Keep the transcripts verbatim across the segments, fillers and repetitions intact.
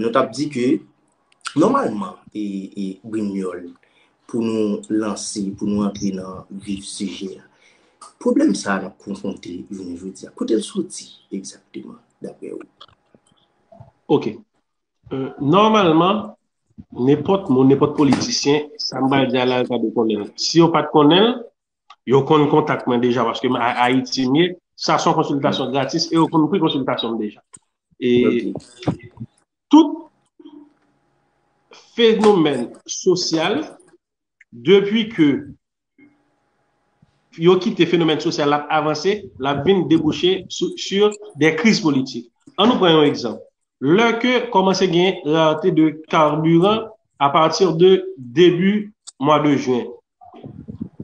Nou t ap di ke, nòmalman, e, e, Brignol, pou nou lanse, pou nou antre nan vif sijè a, pwoblèm sa a n ap konfwonte jounen jodi a, kote l soti egzakteman, daprè ou? Ok. Euh, nòmalman, nenpòt moun, nenpòt politisyen, sa m pral di a la, yo ta dwe konnen l. Si yo pa t konnen l, yo konn kontak mwen deja, paske m a Ayiti m ye, sa se yon konsiltasyon gratis e yo konn pri konsiltasyon m deja. E tout fenomèn sosyal, depi ke yo kite fenomèn sosyal la ap avanse, l ap vin debouche sou, sur des crises politiques. Ann nou pran yon egzanp. Lè ke kòmanse gen rarte de carburant à partir de début mois de juin.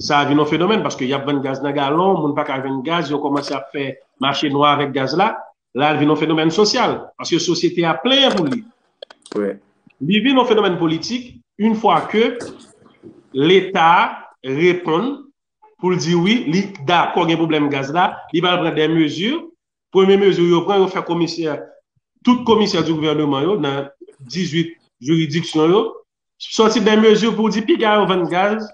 Sa vin yon fenomèn paske y ap vann gaz nan galon, moun pa ka jwenn gaz, yo kòmanse ap fè mache nwa avèk gaz la. La, l vin yon fenomèn sosyal paske sosyete a plenyen pou li. Li vin yon fenomèn politik, yon fwa ke Leta reponn pou l di wi, li dakò gen pwoblèm gaz la, li pral pran de mezi. Premye mezi yo pran, yo fè komisè, tout komisè di gouvèneman yo nan dizuit jiridiksyon yo, sòti de mezi pou di piga yo vann gaz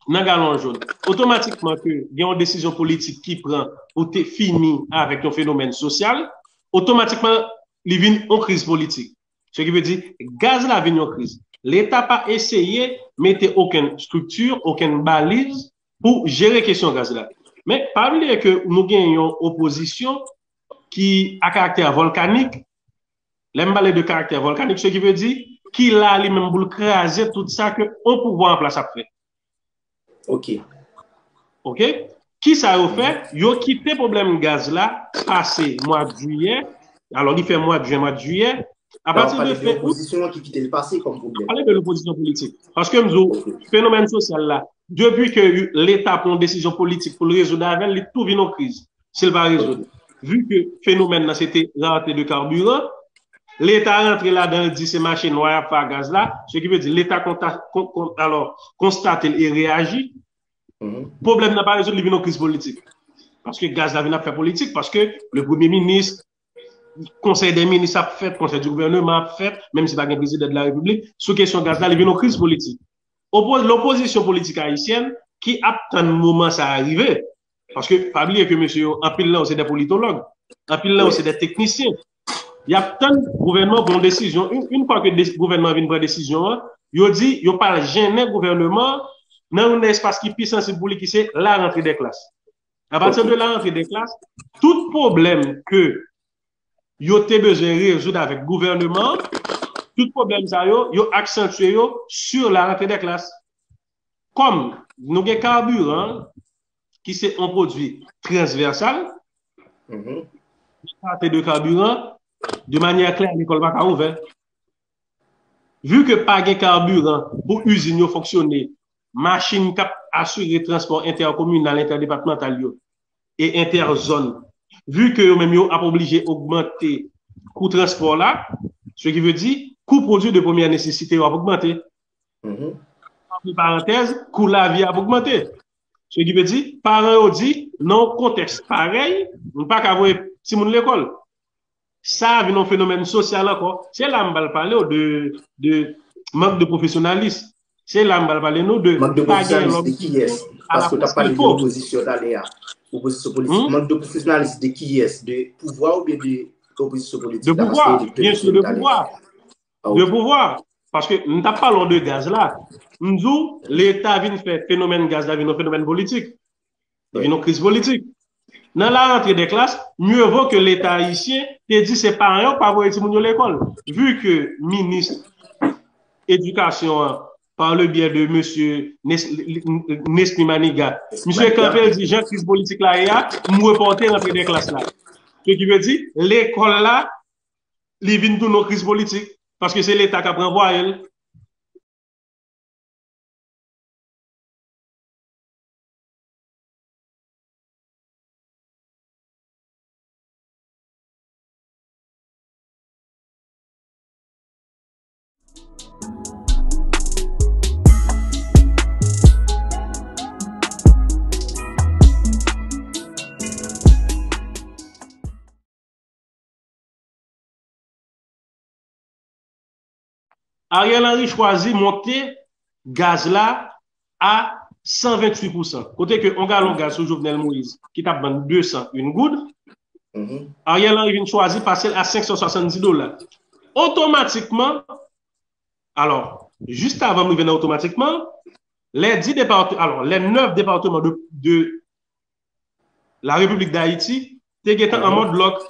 nan galon jòn. Otomatikman ke gen yon desizyon politik ki pran pou te fini avèk yon fenomèn sosyal, otomatikman li vin yon kriz politik. Se ki vle di, gaz la vin yon kriz. Leta pa eseye mete okenn estrikti, okenn baliz pou jere kesyon gaz la. Men, pa bliye ke nou gen yon opozisyon ki a karaktè volkanik. Lè m pale de karaktè volkanik, se ki vle di, ki la li menm pou l kraze tout sa ke yon pouvwa an plas ap fè. Ok. Ok? Kisa yo fè? Yo kite pwoblèm gaz la pase mwa jiyè. Alò, li fè mwa jen, mwa jiyè. Apati de fen out, opozisyon an ki kite l pase kòm pwoblèm. Pale de lopozisyon politik. Paske m di w, fenomèn sosyal la, depi ke Leta pran yon desizyon politik pou l rezoud avè l, li tou vin yon kriz. Si l pa rezoud. Vi ke fenomèn nan se te rarte de carburant, Leta rantre ladan l, di se mache nwa y ap fè a gaz la, se ki vle di Leta konta, kon, kon, alò, konstate l e reyaji. Pwoblèm nan pa rezoud, li vin yon kriz politik. Paske gaz la vin ap fè politik, paske le premye minis, konsèy dè minis ap fèt, konsèy di gouvèneman ap fèt, menm si pa gen prezidan de la repiblik, sou kesyon gaz la, li vin yon kriz politik. Opo-, lopozisyon politik ayisyèn ki ap tann moman sa a rive. Paske pa bliye ke mesye yo, anpil nan yo se de politològ, anpil nan yo se de teknisyen. Y ap tann gouvènman pran desizyon. Yon, yon fwa ke de, gouvènman vin pran desizyon an, yo di yo pa jennen gouvènman nan yon espas ki pi sansib pou li, ki se la rantre dè klas. Apati de la rantre dè klas, tout pwoblèm ke yo te bezwen rezoud avèk gouvèneman an, tout pwoblèm sa yo, yo aksantye yo sur la rantre dè klas. Kòm nou gen kabiran ki se yon pwodui transvèsal, pate de kabiran, de manyè klè, lekòl pa ka ouvè. Vi ke pa gen kabiran pou izin yo fonksyone, machin k ap asire transpò entèkominal, entèdepatmantal yo e entèzòn, vi ke yo menm yo ap oblije ogmante kou transpò la, se ki vle di kou pwodui de premyè nesesite yo ap ogmante. Antre parantèz, kou lavi ap ogmante. Se ki vle di, paran yo di, nan yon kontèks parèy, nou pa ka voye timoun lekòl. Sa a vin yon fenomèn sosyal ankò. Se la m pral pale w de, de mank de pwofesyonalis. Se la m pral pale nou de pa gen lòm de kiyès. Paske w t ap pale de opozisyon talè a. Opozisyon politik. Mank de pwofesyonalis de kiyès? De pouvwa oubyen de opozisyon politik? De pouvwa, byen si, de pouvwa. De pouvwa. Paske m t ap pale w de gaz la. M di w, Leta vin fè fenomèn gaz la vin yon fenomèn politik. Li vin yon kriz politik. Nan la rantre dè klas, mye vo ke Leta ayisyen te di se paran yo pa voye timoun yo lekòl. Vi ke minis edikasyon an, par le biais de mesye Nes-, Nesmy Manigat, misye kanpe, l di jan kriz politik la ye a, m repòte rantre dè klas la. Se ki vle di, lekòl la, li vin tounen yon kriz politik, paske se Leta k ap ranvwaye l. Ariel Henry chwazi monte gaz la a san venntuit pousan. Kote ke yon galon gaz sou Jovenel Moïse ki t ap vann de san en goud, Ariel Henry vin chwazi pase l a senk san swasanndis dola. Otomatikman, alò, jis avan m rive nan otomatikman, les dix départements, alors, les neuf départements de, de la République d'Haïti te gentan an mòd lòk.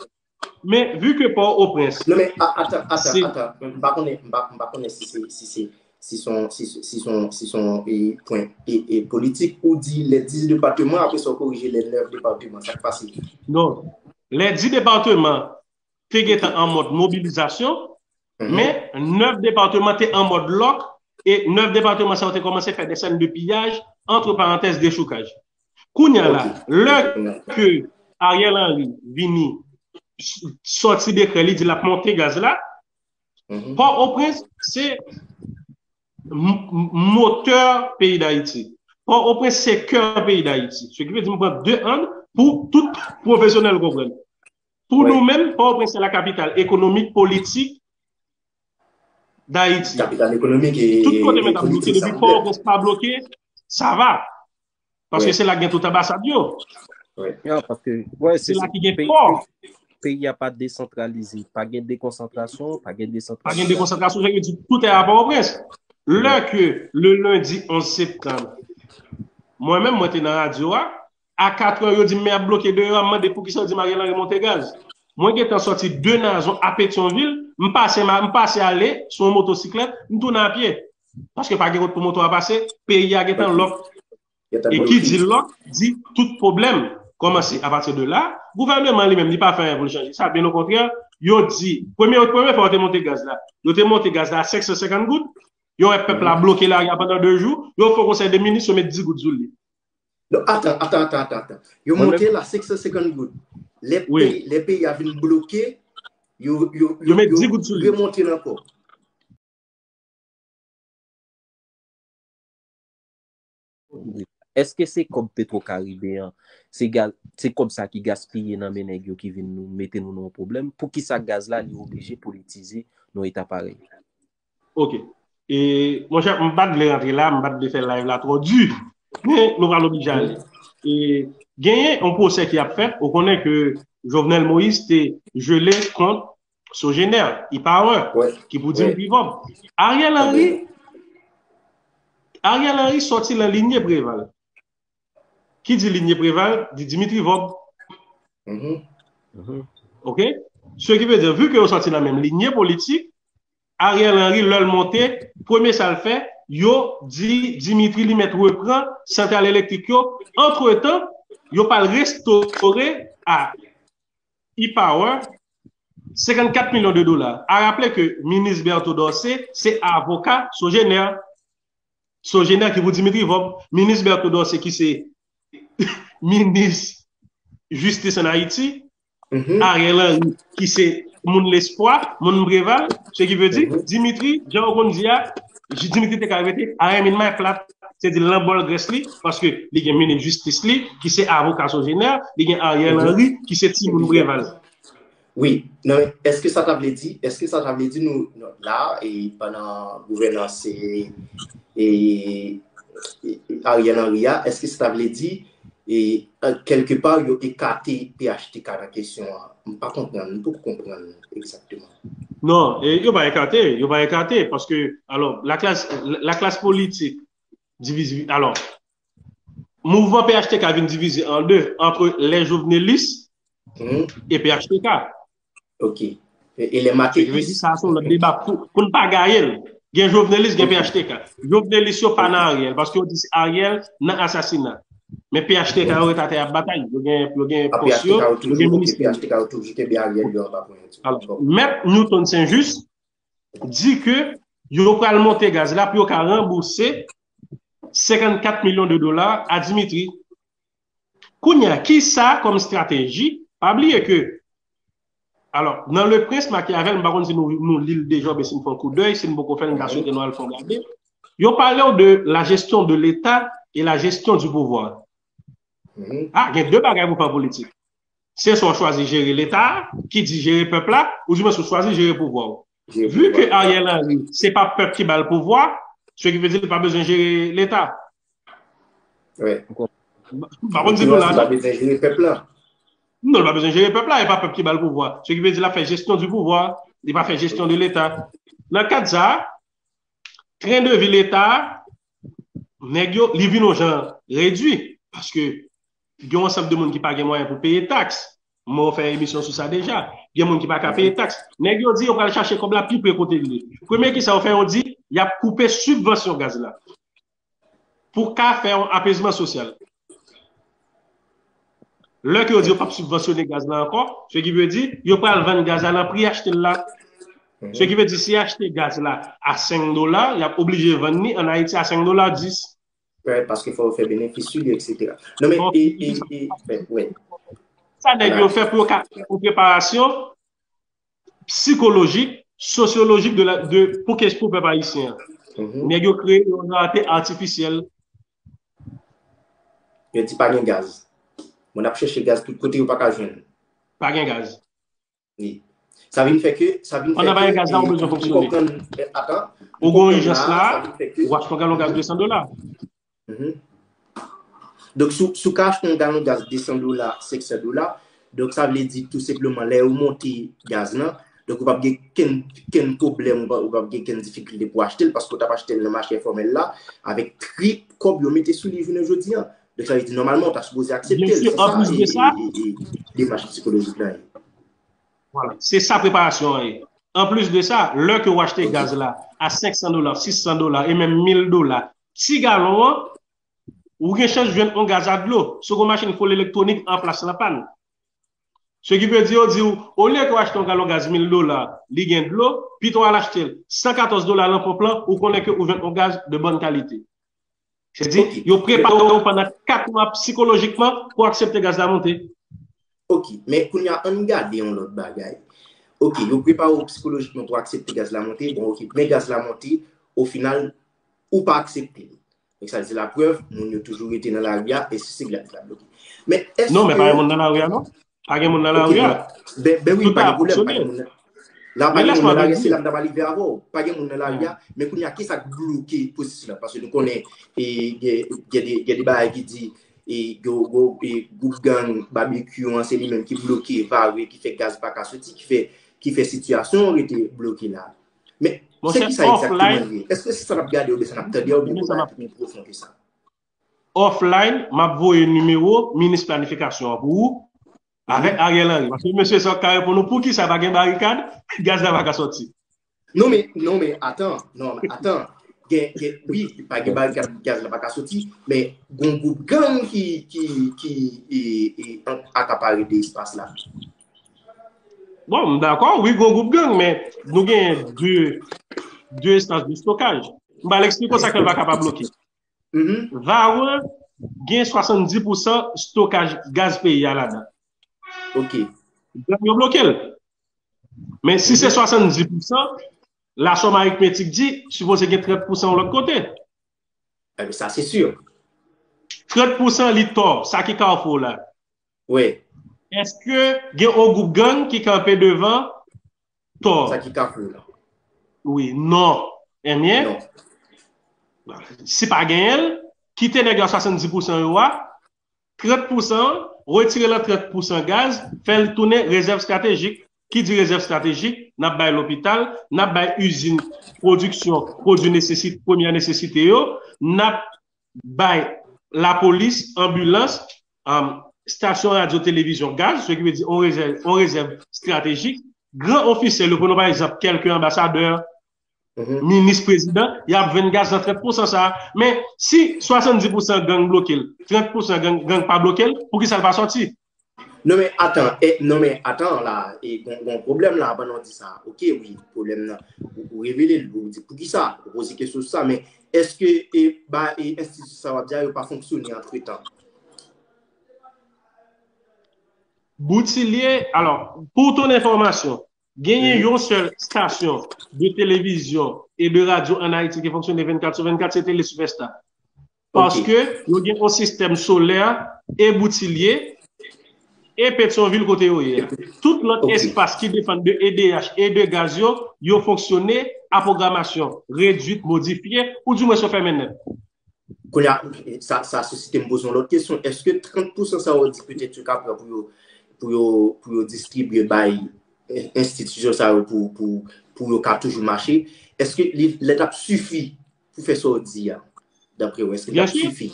Men, vi ke Pòtoprens, Non, men a- atan, atan, atan. M pa konnen, m pa, m pa konnen si se si se si son si se- si son si son e, pwen e, e politik ou di les dix départements, apre sa w korije les neuf départements, sa k pase? Non, les dix départements te gentan an mòd mobilizasyon, men neuf départements te an mòd lòk, e neuf départements sa yo te kòmanse fè des scènes de pillage, entre parenthèses, dechoukaj. Kounye a la, lè ke Ariel Henry vini sòti dekrè, li di l ap monte gaz la, Pòtoprens se motè peyi Dayiti. Pòtoprens se kè peyi Dayiti. Se ki vle di m pran de an pou tout pwofesyonèl konprann. Pou nou menm, Pòtoprens se la capitale économique, politique d'Haïti. Kapital ekonomik e Tout kote men ap bloke, depi Pòtoprens pa bloke, sa va. Paske se la gen tout anbasad yo. Ya, paske, wè, Se la ki gen pò. Peyi a pa desantralize, pa gen dekonsantrasyon, pa gen Pa gen desantralizasyon. Dekonsantrasyon, sa vle di tout est à Port-au-Prince. Lè ke le lundi onze septanm, mwen menm, mwen te nan radyo a, a katrè yo di m men ap bloke deyò a, m mande poukisa yo di m Ariel Henry monte gaz. Mwen gentan sòti de Nazon a Petyonvil, m pase, ma- m pase ale sou yon motosiklèt, m tounen a pye. Paske pa gen wout pou moto a pase, peyi a gentan lòk. E ki di lòk, di tout pwoblèm kòmanse. Apati de la, gouvènman li menm, li pa fè anyen pou l chanje sa. Byen okontrè, yo di, premye, premye fwa yo te monte gaz la, yo te monte gaz la a senk san senkant goud, yo wè pèp la bloke lari a pandan de jou, yo fè yon konsèy de minis, yo met dis goud sou li. Non, atan, atan, atan, atan, atan. Yo monte l a senk san senkant goud. Lè peyi, lè peyi a vin bloke, yo, yo, Yo met dis goud sou li. Remonte l ankò. Èske se kòb Petro Caribe an? Se ga- se kòb sa ki gaspiye nan men nèg yo ki vin nou mete nou nan yon pwoblèm? Poukisa gaz la li oblije politize nan yon eta parèy? Ok. E, monchè, m pa t vle rantre la, m pa t vle fè live la twò di. Men nou pral oblije ale. E, genyen yon pwosè ki ap fèt, ou konnen ke Jovenel Moïse te jele kont Sogener, e-Power, ki pou Dimitri Vorbe. Ariel Henry, Ariel Henry sòti nan linye Preval. Ki di linye Preval, di Dimitri Vorbe. Ok? Se ki vle di, vi ke yo sòti nan menm linye politik, Ariel Henry, lè l monte, premye sa l fè, yo di Dimitri li mèt repran santral elektrik yo. Antretan, yo pral restore a e-Power senkannkat milyon de dola. A raple ke minis Berto Dorcé se avoka Sogener. Sogener ki pou Dimitri Vorbe, minis Berto Dorcé ki se minis jistis an Ayiti, Ariel Henry ki se moun lespwa, moun Preval, se ki vle di, Dimitri, jan ou konn di a, Dimitri te ka rete, I am in my flat, se di l nan bòl grès li, paske li gen minis jistis li, ki se avoka Sogener, li gen Ariel Henry, ki se timoun Preval. Wi, non, men èske sa ta vle di, èske sa ta vle di nou, nou la, e pandan gouvènans e, e, e Ariel Henry a, èske sa ta vle di e, e kèlke pa yo ekate P H T K nan kesyon an? M pa konprann, m poko konprann egzakteman. Non, e, yo pa ekate, yo pa ekate, paske, alò, la klas, la klas politik divize, alò, mouvman P H T K vin divize an de, antre les jovenelistes e P H T K. Ok. E, e les Se ki vle di maketis. Sa se yon lòt deba pou, pou n pa gaye l. Gen jovenelis, gen P H T K. Jovenelis yo pa nan Ariel, paske yo di se Ariel nan asasina. Men P H T K yo ret atè ap batay. Yo gen, yo gen A pòs yo, P H T K yo yo gen toujou, ministè. P H T K yo toujou kenbe Ariel yo anba pwen. Alò, Mèt Newton Saint-Just di ke yo pral monte gaz la pou yo ka ranbouse senkannkat milyon de dola a Dimitri. Kounye a, ki sa kòm estrateji? Pa bliye ke, alò, nan Le Prince Machiavel, m pa konn si nou, nou li l deja oubyen si n fè yon koudèy, si n poko fè l, n ta swete nou al fè yon gade. Yo pale w de la gestion de l'État et la gestion du pouvoir. Ah, gen de bagay pou fè an politik. Se swa w chwazi jere Leta a, ki di jere pèp la, oudimwen si w chwazi jere pouvwa w. Vu que Ariel Henry, se pa pèp ki ba l pouvwa, ce qui veut dire li pa bezwen jere Leta. Wi. M pa konn si nou la, pa bezwen jere pèp la. Non, li pa bezwen jere pèp la, e pa pèp ki ba l pouvwa. Ce qui veut dire l ap fè jesyon di pouvwa, li pa fè jesyon de Leta. Nan kad sa, tren de vi Leta, nèg yo, li vin yon jan redui. Paske gen yon ansanm de moun ki pa gen mwayen pou peye taks. Mwen fè emisyon sou sa deja. Gen moun ki pa ka peye taks. Nèg yo di yo pral chache kòb la pi pre kote li ye. Premye ki sa yo fè, yo di y ap koupe sibvansyon gaz la. Pou ka fè yon apezman sosyal. Lè ke yo di yo p ap sibvansyone gaz la ankò, ce qui veut dire yo pral vann gaz la nan pri achte l la. Ce qui veut dire si achte gaz la a senk dola, y ap oblije vann li an Ayiti a senk dola dis. Wi, paske fò yo fè benefis sou li, et cetera. Non, men, e, e, e, ben, wi. Sa nèg yo fè pou yo ka fè yon preparasyon psikolojik, sosyolojik de, la, de pou kes pou pèp ayisyen an. Nèg yo kreye yon reyalite atifisyèl. Yo di pa gen gaz. Moun ap chèche gaz tout kote yo pa ka jwenn. Pa gen gaz. Wi. Sa vin fè ke, sa vin fè Pandan pa gen gaz la, ou bezwen fonksyone. Ou gen yon ijans la, ou achte yon galon gaz de san dola. Donk, si, si w ka achte yon galon gaz de san dola, senk san dola, donk sa vle di tou senpleman lè yo monte gaz lan, donk ou p ap gen kenn, kenn pwoblèm, ou p ap, ou p ap gen kenn difikilte pou achte l, paske w t ap achte l nan mache enfòmèl la, avèk trip kòb yo mete sou li jounen jodi an. Donk sa vle di nòmalman ou ta sipoze aksepte l, se sa, e, e, e demach psikolojik lan ye. Voilà. Se sa preparasyon an ye. Anplis de sa, lè ke w achte gaz la a senk san dola, sis san dola e menm mil dola, ti galon an, ou gen chans jwenn yon gaz a dlo. Si w gen yon machin fol elektwonik an plas lan pa n. Ce qui veut dire, yo di w, olye ke w achte yon galon gaz mil dola, li gen dlo, pito w al achte l san katòz dola nan ponp lan, ou konnen ke ou jwenn yon gaz de bòn kalite. Se di, yo prepare w pandan kat mwa psikolojikman pou aksepte gaz la monte. Ok, men kounye a ann gade yon lòt bagay. Ok, yo prepare w psikolojikman pou aksepte gaz la monte, bon ok, men gaz la monte, o final, ou pa aksepte li. Donk sa di laprèv, moun yo toujou rete nan lari a, e si se gaz la bloke. Men èske... Non, men pa gen moun nan lari a non. Pa gen moun nan lari a. Ben, ben wi, pa gen pwoblèm, pa gen moun nan. La pa gen moun nan lari a, se la m ta pral rive avè w. Pa gen moun nan lari a, men kounye a, kisa k bloke pwosesis la? Paske nou konnen, e, gen, gen de, gen de bagay ki di, e, gwo, gwo, e, gwoup gang Babekyou an, se li menm ki bloke, vare, ki fè gaz pa ka soti, ki fè, ki fè sitiyasyon an rete bloke la. Men, se kisa egzakteman li ye? Èske se sa n ap gade oubyen sa n ap tande a oubyen gen bagay ki pi pwofon ke sa? Offline, m ap voye nimewo minis planifikasyon an pou ou, avèk Ariel Henry. Paske mesye sa ka reponn ou poukisa pa gen barikad, gaz la pa ka soti. Non, men, non, men, atan, non, men, atan. Gen, gen, wi, pa gen barikad, gaz la pa ka soti, men gon gwoup gang ki, ki, ki, e, e, akapare de espas la. Bon, m dakò, wi, gon gwoup gang, men nou gen de, de espas de stokaj. M pral eksplike w sa ke l pa ka pa bloke. Varan gen swasanndis pousan stokaj gaz peyi a ladan. Ok. Gang yo bloke l. Men si se swasanndis pousan, lasòm aritmetik di, sipoze gen trant pousan yon lòt kote. Ebyen, sa se si. Trant pousan li tò, sa ki Kafou la. Wi. Èske gen yon gwoup gang ki kanpe devan tò? Sa ki Kafou la. Wi, non. Ebyen, si pa genyen l, kite nèg yo a swasanndis pousan yo a, trant pousan, retire nan trant pousan gaz, fè l tounen rezèv estratejik. Ki di rezèv estratejik, n ap bay lopital, n ap bay izin pwodiksyon pwodui nesesi-, premyè nesesite yo, n ap bay lapolis, anbilans, um, estasyon radyo, televizyon, gaz, ce qui veut dire on rezèv, on rezèv estratejik. Gran ofisyèl yo, pran pa egzanp, kèlke anbasadè, minis, prezidan, y ap vann gaz nan trant pousan sa a. Men si swasanndis pousan gang bloke l, trant pousan gang, gang pa bloke l, poukisa l pa sòti? Non, men atan, e, non, men atan la, e, gon, gon pwoblèm la, pandan w di sa. Ok, wi, pwoblèm nan, ou, ou revele l, ou di poukisa, ou poze kesyon sou sa, men èske, e, ba, e, enstiti sa w ap di a yo pa fonksyone antretan? Boutilye, alò, pour ton information, genyen yon sèl stasyon de televizyon e de radyo an Ayiti ki fonksyone vennkat sou vennkat, se Télé Superstar. Paske yo gen yon sistèm solè e Boutilye, e Petyonvil kote yo ye a. Tout lòt espas ki depann de E D H e de gaz yo, yo fonksyone a pwogramasyon redwit, modifye, oudimwens yo fèmen nèt. Kounye a, sa, sa sisite m poze yon lòt kesyon. Èske trant pousan sa yo di petèt yo ka pran pou yo, pou yo, pou yo distribye bay en- enstitisyon sa yo pou, pou, pou yo ka toujou mache, èske li, li t ap sifi pou fè sa w di a? Dapre w, èske l t ap sifi?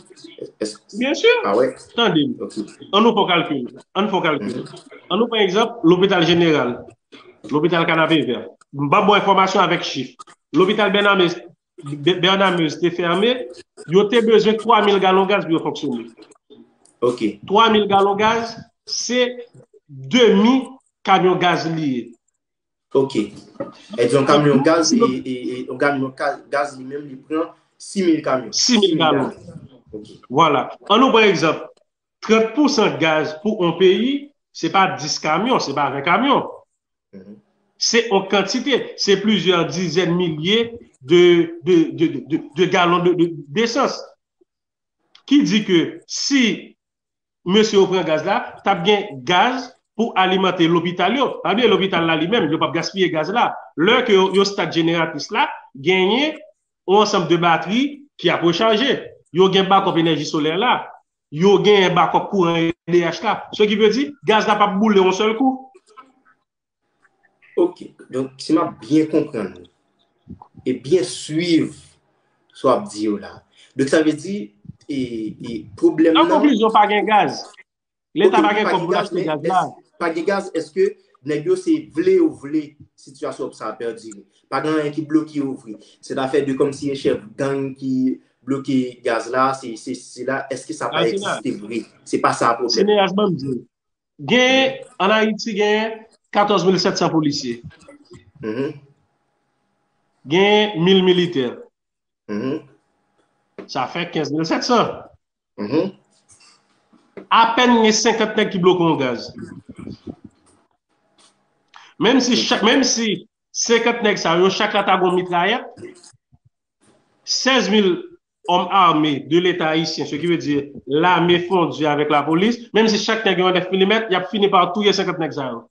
Èske, Byen si. Ah wè? Tande m. Ok. An nou fè yon kalkil. An nou fè yon kalkil. An nou pran egzanp, lopital jeneral. Lopital Kanapevè. M ba w enfòmasyon avèk chif. Lopital Bènamez, Bè- Bènamez te fèmen, yo te bezwen twa mil galon gaz pou yo fonksyone. Ok. Twa mil galon gaz, se demi kamyon gaz li ye. Ok. E di yon kamyon gaz, e, e, e, yon kamyon ka- gaz li menm, li pran sis mil kamyon. Sis mil galon. Ok. Vwala. An nou pran egzanp. Trant pousan gaz pou yon peyi, se pa dis kamyon, se pa ven kamyon. Mhm. Se yon kantite, se plizyè dizèn milye de, de, de, de, de, de galon de, de, desans. Ki di ke si mesye yo pran gaz la, t ap gen gaz pou alimante lopital yo. Pa bliye lopital la li menm, yo p ap gaspiye gaz la. Lè ke yo, yo start jeneratris la, genyen yon ansanm de batri ki ap rechaje. Yo gen bakòp enèji solè la. Yo gen bakòp kouran E D H la. Ce qui veut dire, gaz la p ap boule yon sèl kou. Ok. Donk, si m ap byen konprann ou, e byen swiv sa w ap di yo la. Donk, sa vle di, e, e, pwoblèm An nan konklizyon, pa gen gaz. Leta pa gen kòb pou l achte gaz la. Pa gen gaz, èske nèg yo se vle yo vle sitiyasyon sa a pèdire? Pa gen anyen ki bloke yo vre. Se afè de kòmsi e chèf gang ki bloke gaz la, se, se, se la, èske sa pa egziste vre? Se pa sa pwoblèm. Sineas, ban m di w. Gen, ann Ayiti, gen katòz mil sèt san polisye. Mhm. Gen mil militè. Mhm. Sa fè kenz mil sèt san. Mhm. Apèn gen senkant nèg ki bloke yon gaz. Menm si chak, menm si senkant nèg sa yo, chak la ta gon mitrayèt, sèz mil hommes armés de l'État haïtien, ce qui veut dire l'armée fondue avec la police, menm si chak nèg yo nèf milimèt, y ap fini pa touye senkant nèg sa yo.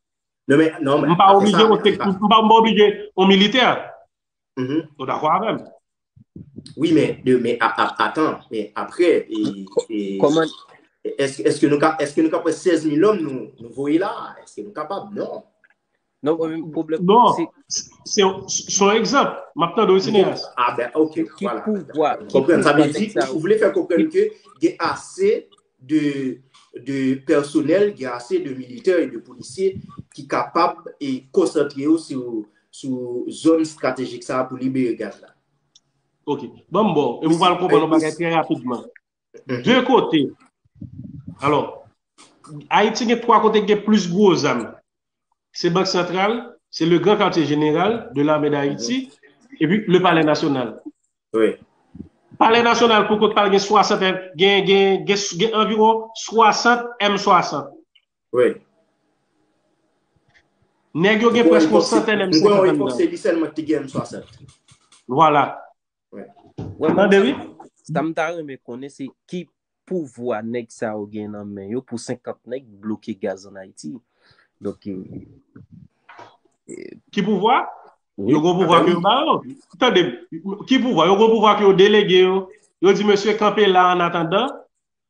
Non, men, non, men, M pa apre oblije sa, yon tek-, m pa, m pa oblije yon militè. Mhm. Ou dakò avè m? Wi, men, de, men, a, a, atan, men apre, e, e, Kòman? Èske, èske nou ka, èske nou ka pran sèz mil òm nou, nou voye la? Èske nou kapab? Non. Non, mwen menm pwoblèm. Non, Se se, se, se yon egzanp. M ap tande w, Sineas. Ah ben, ok, ki vwala. pouvwa, ki Konprann, sa vle pouvwa di, nèg sa ou vle fè konprann ke gen ase de, de pèsonèl, gen ase de militè e de polisye ki kapab e konsantre yo sou, sou zòn estratejik sa a pou libere gaz la. Ok. Ban m ba w. E pou pral konprann yon bagay trè rapidman. Mhm. De kote. Alò, Ayiti gen twa kote ki gen plis gwo zam. Se Bank Santral, se le Grand Quartier Général de l'Armée d'Haïti, epi le Palais National. Wi. Palais National, pou kont pa l, gen swasant, gen, gen, gen, gen anviwon swasant M swasant. Wi. Nèg yo gen prèske yon santèn M Mwen wè senkann fòk anndan. Se li sèlman ki te gen M swasant. Vwala. Wè, mwen, Tande, wi. Sa m ta renmen konnen se ki pouvwa nèg sa yo gen nan men yo pou senkant nèg bloke gaz ann Ayiti. Donk, e, Ki pouvwa? wi. Yo gon pouvwa ke yo ba yo. Tande, ki pouvwa? Yo gon pouvwa ke yo delege yo. Yo di, mesye, kanpe la an atandan.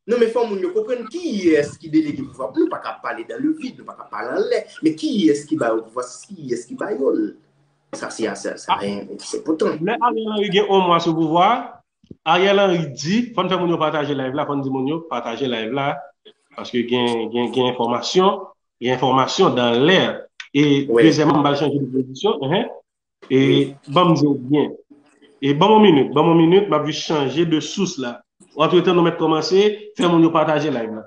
Non, men fò moun yo konprann kiyès ki delege pouvwa. Nou pa ka pale dans le vide, nou pa ka pale anlè. Men kiyès ki ba yo pouvwa? Kiyès ki ba yo l? Sa se, sa, sa, se enpòtan. Lè Ariel Henry gen yon mwa sou pouvwa, Ariel Henry di, fò n fè moun yo pataje live la, fò n di moun yo pataje live la, paske gen, gen, gen enfòmasyon, gen enfòmasyon dan lè. E Wi. Dezyèmman, m pral chanje de pozisyon. Enhen. E ban m di w byen. E ban m yon minit, ban m yon minit, m ap jis chanje de sous la. Antretan, nou mèt kòmanse fè moun yo pataje live la.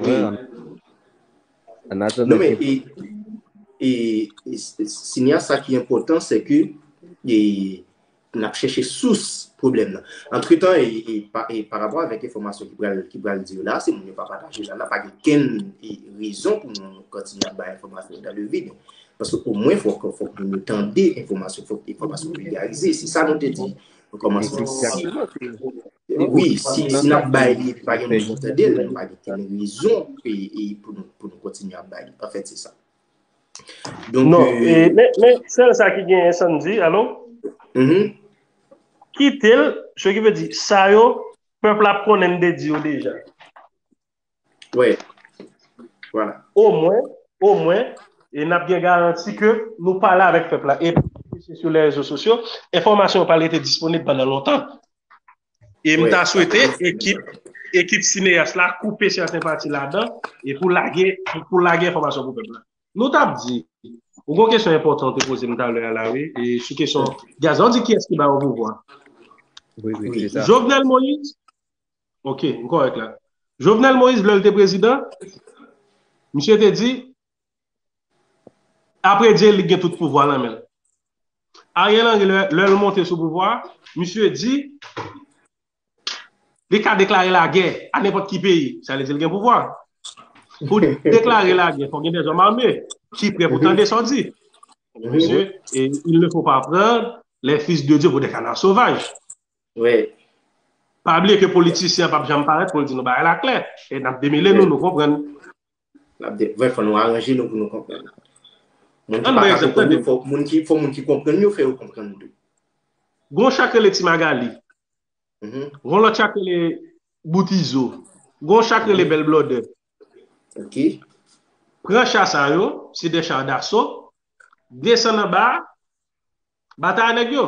Wi. An atandan Non, men, ke e, e, e, Sineas, sa ki enpòtan, se ke e, n ap chèche sous pwoblèm nan. Antretan, e, e, pa, e, pa rapò avèk enfòmasyon ki pral, ki pral di yo la, se moun yo pa pataje la, la pa gen kenn e, rezon pou nou kontinye ap bay enfòmasyon dans le vide. Paske omwen, fòk, fòk nou tande enfòmasyon, fòk enfòmasyon viliarize. Se sa nou te di Kòman sa? Wi, si, si n ap bay li epi pa gen moun ki tande l, nou pa gen okenn rezon e, e pou nou, pou nou kontinye ap bay li. Anfèt, se sa. Donk, non, euh, e, men, men sèl sa ki genyen, Sandy, alo? Mhm. Kite l, se ki vle di, sa yo, pèp la ap konnen n te di yo deja. Wi. Vwala. Omwen, omwen, e n ap gen garanti ke nou pale avèk pèp la. E se sou lè rezo sosyo, enfòmasyon yo pral rete disponib pandan lontan. E m ta swete ekip, ekip Sineyas la koupe sèten pati ladan e pou lage, pou, pou lage enfòmasyon pou pèp la. Nou t ap di, ou gon kesyon enpòtan ou te poze m talè a la, wi, e sou kesyon Gaz la, ou di kiyès ki ba yo pouvwa? Wi, wi, se sa. Jovenel Moïse, ok, m kòrèk la. Jovenel Moïse, lè l te prezidan, misye te di, apre Dye, li gen tout pouvwa nan men l. Ariel Henry, lè, lè l monte sou pouvwa, misye di, li ka deklare lagè a nenpòt ki peyi. Sa vle di l gen pouvwa. Pou deklare lagè, fò gen dèzòm ame ki prè pou tande sa w di. Mesye, et il ne faut pas prendre les fils de Dieu pour des canards sauvages. Wi. Pa bliye ke politisyen an p ap janm parèt pou l di nou bagay la klè. E n ap demele nou, nou konprann. N ap de-, vre, fò nou aranje nou pou nou konprann. Moun ki pa ka konprann nou, fò moun ki, fò moun ki konprann yo fè yo konprann tou. Gon cha k rele Ti Magali. Mhm. Gon lòt cha k rele Bout Izo. Gon cha k rele Bèl Blòdè. Ok. Pran cha sa yo, se de cha daso, desann anba, batay a nèg yo.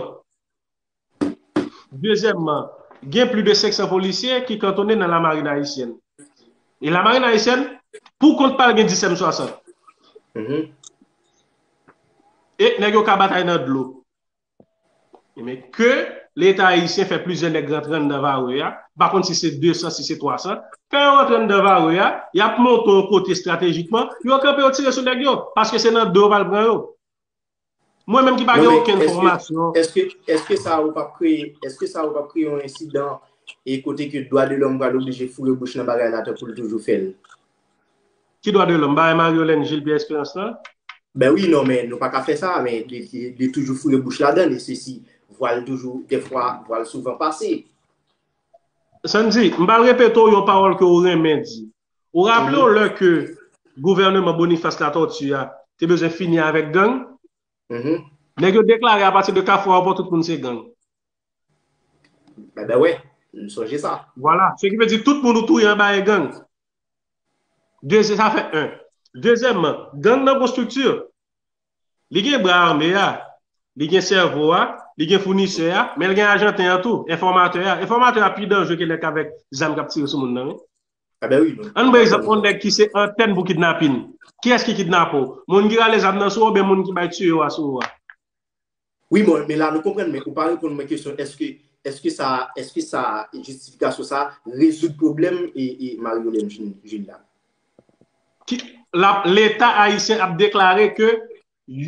Dezyèmman, gen plis de senk san polisye ki kantonnen nan lamarin ayisyèn. E lamarin ayisyèn, pou kont pa l gen dis M swasant. Mhm. E nèg yo ka batay nan dlo. Men ke Leta ayisyen fè plizyè nèg rantre anndan vare a, m pa konn si se de san, si se twa san, fè yo rantre anndan vare a, y ap monte yon kote estratejikman, yo kanpe, yo tire sou nèg yo, paske se nan do yo pral pran yo. Mwen menm ki pa gen okenn fòmasyon. Èske, èske sa ou p ap kreye, èske sa ou p ap kreye yon ensidan e kote ke dwa de lòm pral oblije foure bouch nan bagay la tankou l toujou fè l? Ki dwa de lòm? Bagay Marie Yolène Gilles Pierre Espérance lan? Ben wi, non, men nou pa ka fè sa, men li, li, li toujou foure bouch ladan l, e se si vwa l toujou, dèfwa, vwa l souvan pase. Sandy, m pral repete w yon pawòl ke w renmen di. Ou raple w lè ke gouvèneman Boniface Latortue a te bezwen fini avèk gang? Mhm. Nèg yo deklare apati de Kafou Aewopò tout moun se gang. Ebyen, wi, m sonje sa. Vwala. Se ki vle di tout moun ou touye anba e gang. Dezye-, sa fè en. Dezyèmman, gang nan gon estrikti. Li gen bra ame a, li gen sèvo a, li gen founisè a, men l gen ajanten an tou, enfòmatè a. Enfòmatè a pi danjre ke nèg k avèk zam k ap tire sou moun nan, wi. Ebyen wi, non. Ann pran egzanp yon nèg ki se antèn pou kidnapin. Kiyès ki kidnape w? Moun ki rale zam nan sou ou oubyen moun ki bay tiyo a sou ou a? Wi, bon, men la nou konprann, men ou pa reponn mwen kesyon, èske, èske sa, èske sa, jistifikasyon sa rezoud pwoblèm e, e Marie Yolène Gilles la? Ki, la, Leta ayisyen ap deklare ke,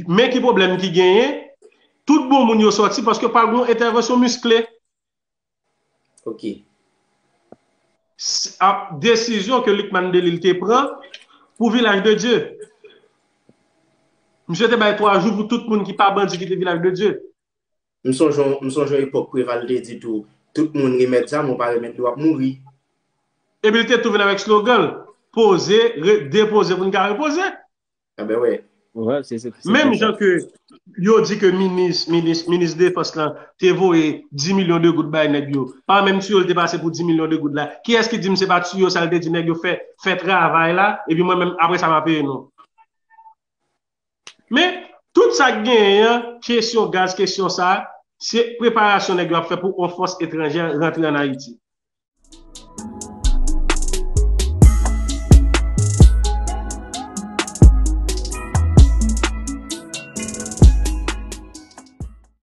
men ki pwoblèm ki genyen, tout bon moun yo sòti paske pa gen yon entèvansyon miskle. Ok. S-, ap, desizyon ke Lucmane Delille te pran pou Vilaj de Dye. Misye te bay twa jou pou tout moun ki pa bandi kite Vilaj de Dye. M sonje, m sonje yon epòk Preval te di tou, tout moun remèt zam, ou pa remèt li, w ap mouri. Epi l te tou vin avèk slogan l, poze, re-, depoze pou n ka repoze. Ebyen, wi. Menm jan ke yo di ke minis, minis, minis defans lan te voye dis milyon de goud bay nèg yo. Pa menm tiyo l te pase pou dis milyon de goud la. Kiyès ki di m se pa tiyo sa l te di nèg yo fè, fè travay la, epi mwen menm, apre sa, m a peye non? Men, tout sa k genyen an, kesyon gaz, kesyon sa, se preparasyon nèg yo ap fè pou yon fòs etranjè rantre ann Ayiti.